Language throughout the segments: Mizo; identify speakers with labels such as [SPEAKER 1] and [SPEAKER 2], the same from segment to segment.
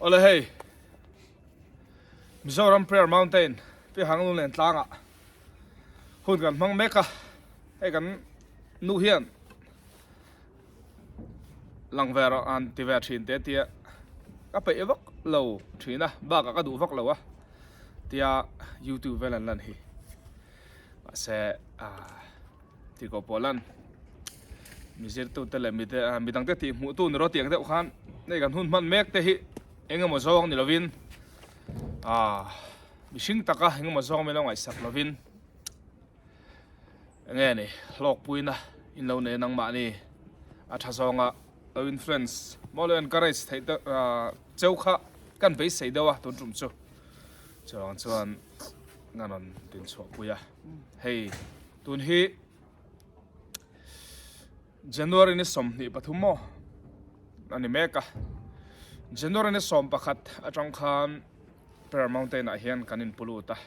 [SPEAKER 1] Awle hei Mizoram Prayer Mountain Piahang Lunglen tlangah hun kan hmang mek a, hei kan nu hian lang ve rawh an ti ve thin te tia ka peih vak lo thin a, bakah ka duh vak lo a tia youtube vel an lan hi mahse ah Ti ko pawh lan mi zirtute leh mite midangte tih hmuh tu ni rawh tiang deuh khan hei kan hun hman mek te hi eng emaw zawng ni lovin ah mihring taka eng emaw zawng min lo ngaihsak lovin eng nge ni hlawkpuina in lo nei nangmahni a tha zawnga lo influence maw lo encourage theih te ah cheu kha kan beisei deuh a tun tum chu chuvang chuan kan rawn dinchhuahpui a hei. Tun hi January ni 23 maw a ni mek a, January ni 11 atang khan Prayer Mountain ah hian kan inpu lut a,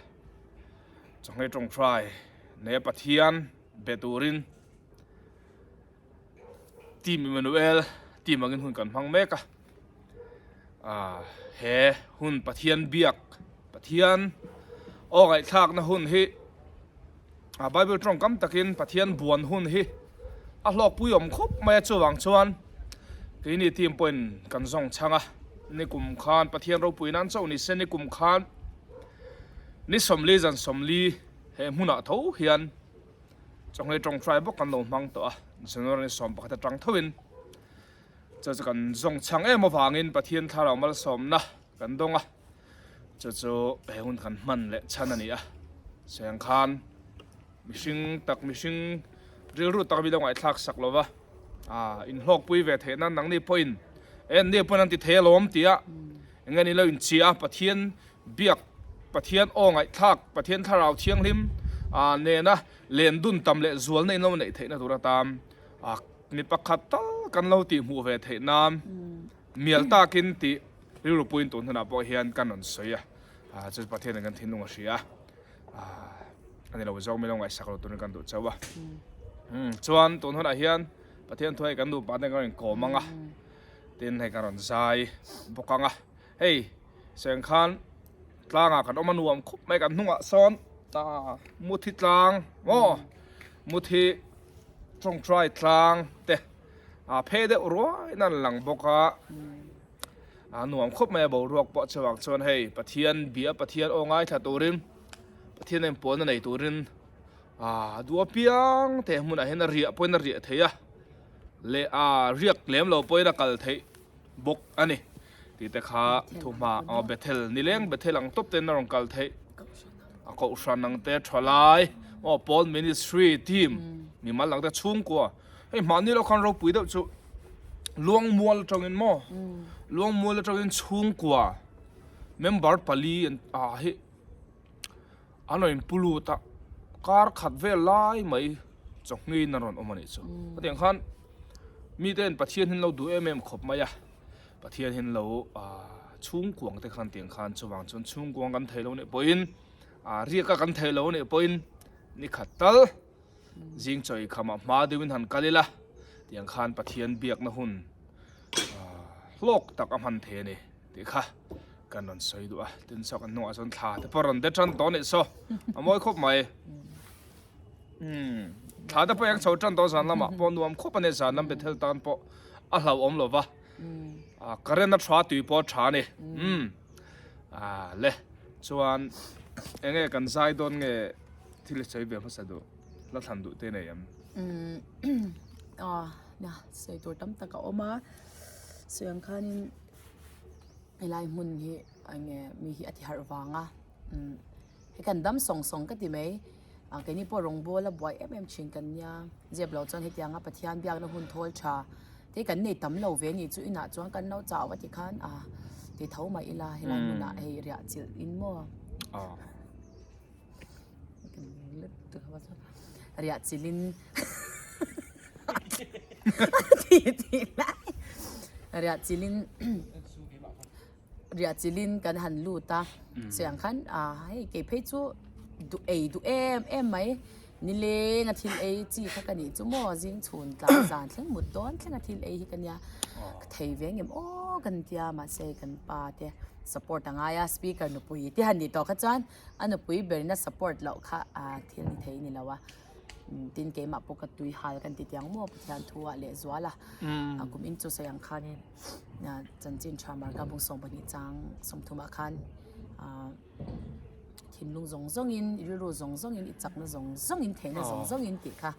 [SPEAKER 1] chawhmeh tawngtai nei a Pathian be turin Team Emmanuel team angin hun kan hmang mek a, ah he hun Pathian biak Pathian aw ngaihthlakna hun hi a Bible tawngkam takin Pathian buan hun hi a hlawkpui awm khawp mai a chuvang chuan keini team pawhin kan zawng chhang a nikum khan Pathian ropui nan chauh ni se nikum khan ni 40 zan 40 he hmunah tho hian Chawhmeh tawngtai bawk kan lo hmang tawh a, January ni 11 atang thoin chu chu kan zawng chhang em avangin Pathian thlarau malsawmna kan dawng a, chu chu he hun kan hman leh chhan a ni a, cheng khan mihring tak mihring rilru tak mi lo ngaihthlak sak lova ah inhlawkpui ve theih nan nangni pawhin e anni pawhin an ti thei alawm tih a eng nge ni lo inchhia a Pathian Biak Pathian aw ngaihthlak, Pathian Thlarau Thianghlim nena len dun tam leh zualna in lo neih theihna tur atan mi pakhat tal kan lo tih hmuh ve theih nan mial takin tih rilru puiin tun hunah pawh hian kan rawn sawi a, chu Pathianin kan thinlung a hria a, a ni lo zawng min lo ngaihsak lo turin kan duh chauh a. Chuan tun hunah hian Pathian thu hei kan nupa te kan rawn inkawm ang a, tin hei kan rawn zai bawk ang a, hei. Seng khan tlangah kan awm a nuam khup mai kan hnungah sawn ah muthi tlang maw muthi tawngtai tlang te a phe deuh ruai in an lang bawk a a nuam khawp mai a boruak pawh chuvang chuan hei Pathian bia Pathian aw ngaithla turin Pathian a inpuanna nei turin ah duh apiang te hmunah hian a riah pawhin a riah theih a leh ah riak lem lo pawhin a kal theih bawk a ni tih te kha thuhma aw Bethel nileng Bethel ang tawp ten a rawn kal theih a kohhran ang te tha lai aw Paul ministry team mimal ang te chhungkua hei mahni lo khan ropui deuh chu Luangmual atangin maw Luangmual atangin chhungkua member pali an ah hi An rawn inpu lut a, kar khat vel lai mai chawhngeiin an rawn awm a nih chu. Hetiang khan mite'n Pathian hi an lo duh em em khawp mai a, Pathian hi an lo chhungkuang te khan tiang khan chuvang chuan chhungkuang kan thei lo nih pawhin riak a kan thei lo nih pawhin ni khat tal zing chawi khamah hma deuhin han kal ila tiang khan Pathian biakna hun hlawk tak a hman thei a ni. Tih kha kan rawn sawi duh a, tin saw kan hnungah chuan thla te pawh rawn de tan tawh a nih saw, a mawi khawp mai. Umm thla te pawh eng chho tan tawh zan lamah pawh nuam khawp a ni, zan lam Bethel tan pawh a hlauhawm lo va, ah current a tha tui pawh a tha a ni. Umm ah le chuan eng nge kan zai dawn nge thil i sawi ve hmasa duh, la thlan duh te nei em?
[SPEAKER 2] Umm ah nia sawi tur tam tak a awm a, sawi ang khanin. Helai hmun hi eng nge mi hi a ti harh vang a umm he kan dam sawng sawng ka ti mai ah keini pawh rawngbawl a buai em em thin kan nia zep lo chuan hetianga Pathian biakna hun thawl tha te kan nei tam lo ve ni chu inah chuan kan lo chau a tikhan ah ti tho mai ila helai hmunah hei riah chilh in maw riah chilhin riah chilhin riah chilhin kan han lut a chutiang khan ah hei kei phei chu duh ei duh em em mai. Nileng a thil ei chi kha ka nih chu maw zing chhun tlai zan thleng mut dawn thleng a thil ei hi ka nia ka thei ve ngem aw kan tia mahse kan pa te support a ngai a speaker nupui te han nih tawh kha chuan a nupui berin a support loh kha ah thil ni thei ni lo a tin keimah pawh ka tui hal kan ti tiang maw Pathian thu ah leh zual a a kum in chu sawi ang khanin chanchin tha marka bung 12 chang 30 ah khan ah. Thinlung zawng zawngin, rilru zawng zawngin, i chakna zawng zawngin, theihna zawng zawngin tih kha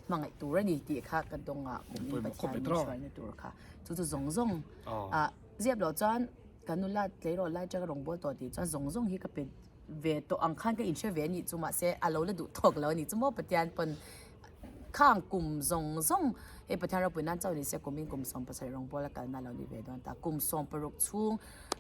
[SPEAKER 2] hmangaih tur a ni tih kha ka dawngah kumin Pathian min hruaina tur kha chu chu zawng zawng ah ziap loh chuan ka nula tleirawl lai atanga rawngbâwl tawh tih chuan zawng zawng hi ka pe ve tawh ang khan ka inhre ve a nih chu mahse a lo la duh tawk lo a nih chu maw Pathian pawn Khang kum zawng zawng hei Pathian ropui nan chauh ni se kumin kum 17 rawngbâwl a kalna lo ni ve dawn ta. Kum 16 chhung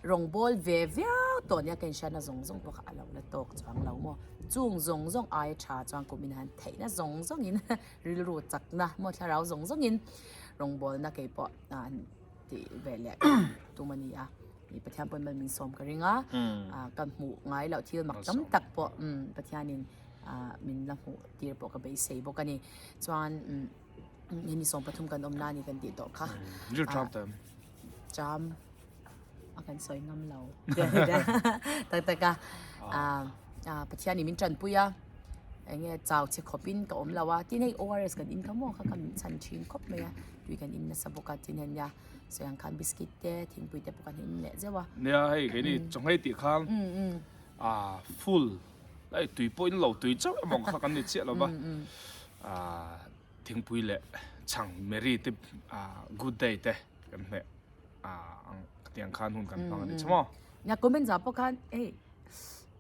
[SPEAKER 2] rawngbâwl ve viau tawh nia ka inhriatna zawng zawng pawh kha a lo la tawk chuang lo maw. Chung zawng zawng aia tha chuan kumin han theihna zawng zawngin rilru chakna maw thlarau zawng zawngin rawngbâwlna kei pawh an tih ve leh tum a ni a. Pathian pawn mal min sawm ka ring a, ka hmuh ngai loh thil mak tam tak pawh Pathianin min la hmuh tir pawh ka beisei bawk a ni. Chuan hei ni 13 kan awm na a ni kan tih tawh kha.
[SPEAKER 1] Zir ṭam ta em?
[SPEAKER 2] Ṭam a kan sawi ngam lo. Tak tak a Pathianin min ṭanpui a, eng nge chau chhe khawpin ka awm lo a, tin hei ORS kan in kha maw kha ka min chhan ṭhin khawp mai a, tui kan in nasa bawk a, tin hei nia sawi ang khan biscuit te thingpui te pawh kan in leh zeuh a.
[SPEAKER 1] Nia hei keini chawnghei tih khan full Hei tui pawh in lo tui chauh emaw kha kan ni chiah lo va, thingpui leh chhang Mary te good day te kan hmeh ang tiang khan hun kan hmang a ni chu maw.
[SPEAKER 2] Nia comment zah pawh khan hei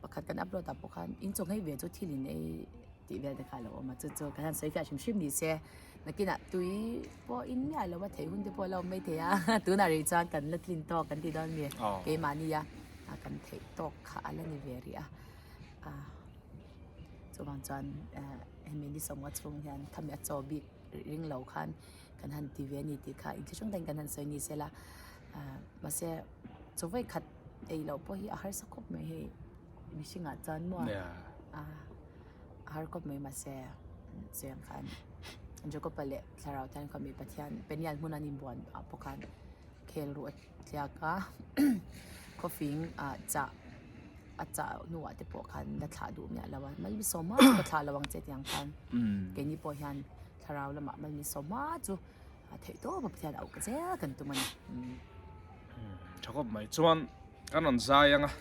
[SPEAKER 2] pakhat kan upload ah pawh khan in chaw nghei ve chu thil in ei tih vel te kha a lo awm a chu chu kan han sawi fiah hrim hrim ni se nakinah tui pawh in miah lo a theih hun te pawh a lo awm mai thei a tunah rih chuan kan la tlin tawk kan ti dawn mi keimahni a kan theih tawk kha a la ni ve rih a. Chuvang chuan hemi ni sawmnga chhung hian khami a chaw bik ring lo khan kan han ti ve a ni tih kha inthlahrung takin kan han sawi ni sela mahse chaw vawi khat ei loh pawh hi a harsa khawp mai hei mihringah chuan maw a har khawp mai mahse cheng khan Jacob-a leh thlarau te hian khami Pathian Peniel hmun an inbuan ah pawh khan khel ruh a tliak a khawfing ah chah a chah hnuah te pawh khan la thlah duh miah lo a malmisawma chu ka thlah lo ang che tiang khan keini pawh hian thlarau lamah malmisawma chu a theih tawp a Pathian auh zel kan tum a ni.
[SPEAKER 1] Tha khawp mai chuan kan rawn zai ang a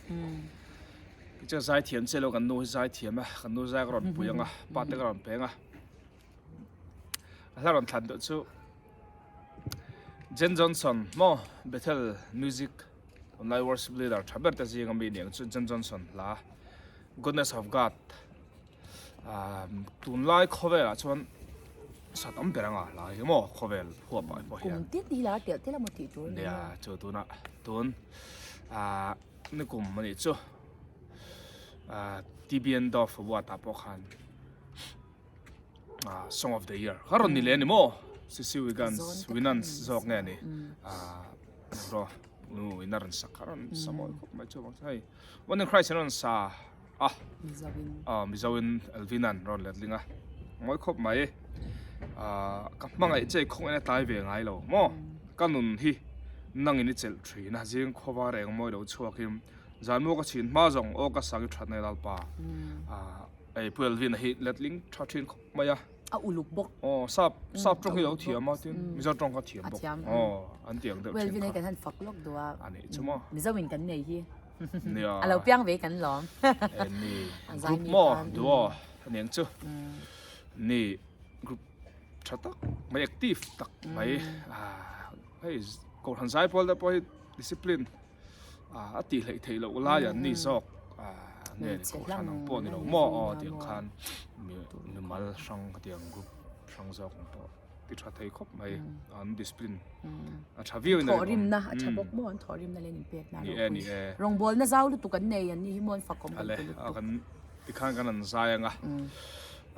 [SPEAKER 1] tichuan zai thiam chiah lo kan nu hi zai thiam a kan nu zai ka rawn pui ang a pa te ka rawn peng a a hla rawn thlan duh chu Jen Johnson maw Bethel Music tunlai worship leader tha ber te zinga mi aniang chu Jen Johnson hla Goodness of God ah tunlai khawvelah chuan sa tam ber anga hla hi maw khawvel huap ah pawh hian
[SPEAKER 2] kum tin hi lar telh telh emaw tih tur a ni
[SPEAKER 1] nia chu tunah tun ah nikum anih chu ah TBN Dove award ah pawh khan. ah song of the year kha rawn ni leh a ni maw Cissy Wiggins Winans zawk nge a ni ah ro nu in a rawn sak kha rawn sa mawi khawp mai chu vang hei one in Christ an rawn sa a ah Mizo in Alvin an rawn letling a mawi khawp mai ah ka hmangaih che khawng en a tlai ve ngai lo maw ka nun hi nangin i chelh thin a zing khawva reng mawi lo chhuakin zanmuak a chhin hma zawng aw ka sang i that na lalpa ah. Hei Pu Elvin a hi letling tha thin khawp mai a.
[SPEAKER 2] A uluk bawk.
[SPEAKER 1] Aw sap sap tawng hi lo thiam a tin Mizo tawng kha thiam bawk. Aw an ti ang deuh thin kha.
[SPEAKER 2] Pu Elvin hi kan han fak lawk duh a.
[SPEAKER 1] A nih chu maw.
[SPEAKER 2] Mizo in kan nei hi. Nia. A lo piang ve kan lawm.
[SPEAKER 1] E ni. Group maw duo a ni ang chu. Ni group tha tak mai active tak mai. Hei Kohhran Zaipawl te pawh hi discipline. a tih hleih theih loh lai an ni zawk nge ni kohhran ang pawh ni lo maw aw tiang khan mimal hrang tiang group hrang zawk ang pawh ti tha thei khawp mai an discipline a tha viau in a
[SPEAKER 2] thawhrimna a tha bawk maw an thawhrimna leh an inpekna a ropui rawngbawlna zau lutuk an nei an ni hi maw an fakawm kan ti lutuk
[SPEAKER 1] tikhan kan an zai anga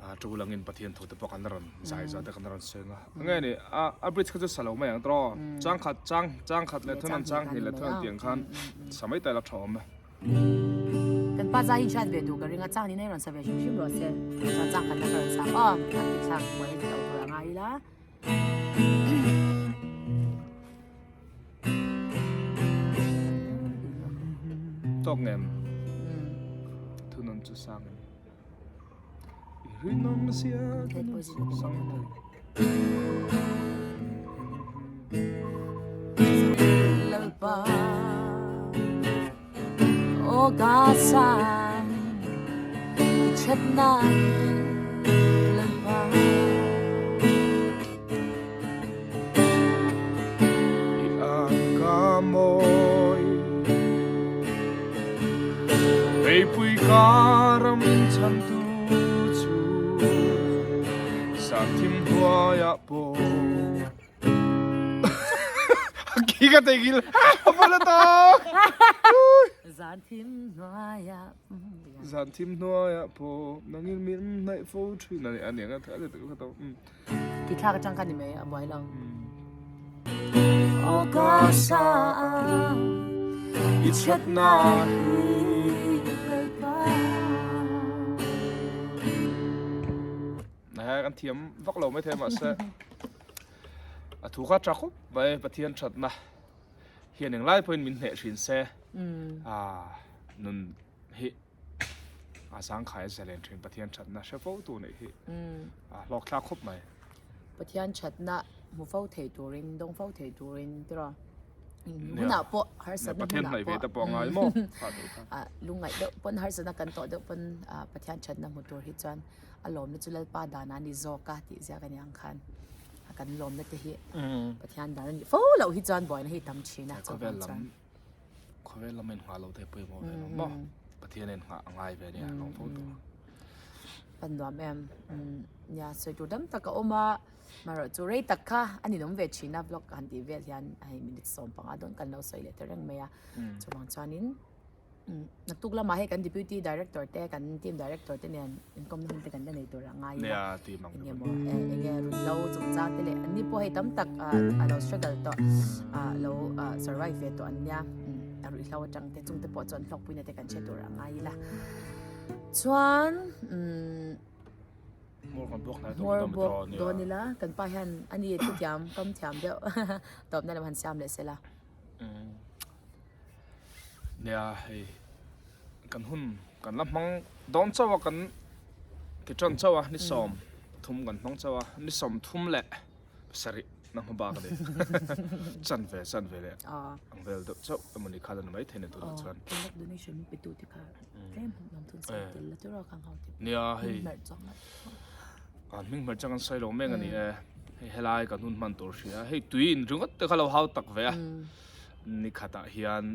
[SPEAKER 1] a tu langin Pathian thu te pawh kan rawn zai zah te kan rawn sawi ang a nge ni a a bridge kha chu sa lo mai ang tawh chang khat chang chang khat leh thun an chang hnih leh thun an tih ang khan sa mai ta ila tha awm e.
[SPEAKER 2] Kan pa zai hi hriat ve duh ka ring a, chang niin a rawn sa ve hrim hrim rawh se. Chuan chang khat na ka rawn sa aw, an ti thlak buai ti lo tur a ngai ila.
[SPEAKER 1] Tawk ngem thunun chu sang in i rinawm sia thunun chu sang in.
[SPEAKER 2] Lalpa aw ka sang i thatna Lalpa.
[SPEAKER 1] I ang ka mawi Heipui ka ram chhantu chu San thim hnuaiah pawh A ki ka teihngilh a pawlh a tawk.
[SPEAKER 2] Zan thim hnuaiah
[SPEAKER 1] Zan thim hnuaiah pawh nangin min hnaih fo thin a ni a ni ang a a ti tak
[SPEAKER 2] Ti thlak atang kha ni mai a buai lo. Aw ka sa
[SPEAKER 1] I thatna hi Nè kan thiam vak lo mai thei mahse a thu kha tha khawp mai Pathian thatna hian englai pawhin min hneh thin se a nun hi a zangkhai a zalen thin Pathian thatna hre fo tu neih hi a hlawk thlak khawp mai.
[SPEAKER 2] Pathian thatna hmu fo thei turin dawng fo thei turin tiraw hunah pawh harsatna
[SPEAKER 1] Pathian hnaih ve te pawh a ngai maw
[SPEAKER 2] a lungngaih deuh pawn harsatna kan tawh deuh pawn Pathian thatna hmu tur hi chuan a lawmna chu Lalpa dan a ni zawk a tih ziak a ni ang khan kan lawmna te hi Pathian dan a nih fo loh hi chuan buaina hi tam thin a
[SPEAKER 1] chuvang chuan Khawvel lam in nghah lo te pawimawh ve lo maw? Pathian in nghah a ngai ve nia lawng fo tur.
[SPEAKER 2] Pan nuam em. Nia sawi tur dam tak a awm a, marawh chu rei tak kha a ninawm ve thin a vlog han tih vel hian hei minute 15 dawn kan lo sawi leh ta reng mai a. Chuvang chuanin Naktuk lamah hei kan Deputy Director te kan Team Director te nen inkawmna hun te kan la nei tur a ngai ila.
[SPEAKER 1] Nia team ang
[SPEAKER 2] Enge maw enge ruihhlo chungchang te leh anni pawh hei tam tak a lo struggle tawh a lo survive ve tawh an nia a ruihhlo atang te chung te pawh chuan hlawkpuina te kan hre tur a ngai ila. Chuan
[SPEAKER 1] Hmawr kan bawk hnai
[SPEAKER 2] Hmawr bawk dawn ila kan pa hian ani thuthiam kam thiam deuh tawpna lam han siam leh sela.
[SPEAKER 1] Nia hei kan hun kan la hmang dawn chauh a kan ti tan chauh a ni 30 kan hmang chauh a ni 30 leh sarih na hma bak a ni chan ve chan ve leh ang vel deuh chauh emawni kha la ni maithei ni tunah chuan nia hei an hming hmer chang an sawi lo mek a ni e hei helai kan hun hman tur hria hei tui in ringawt te kha lo hau tak ve a ni khatah hian.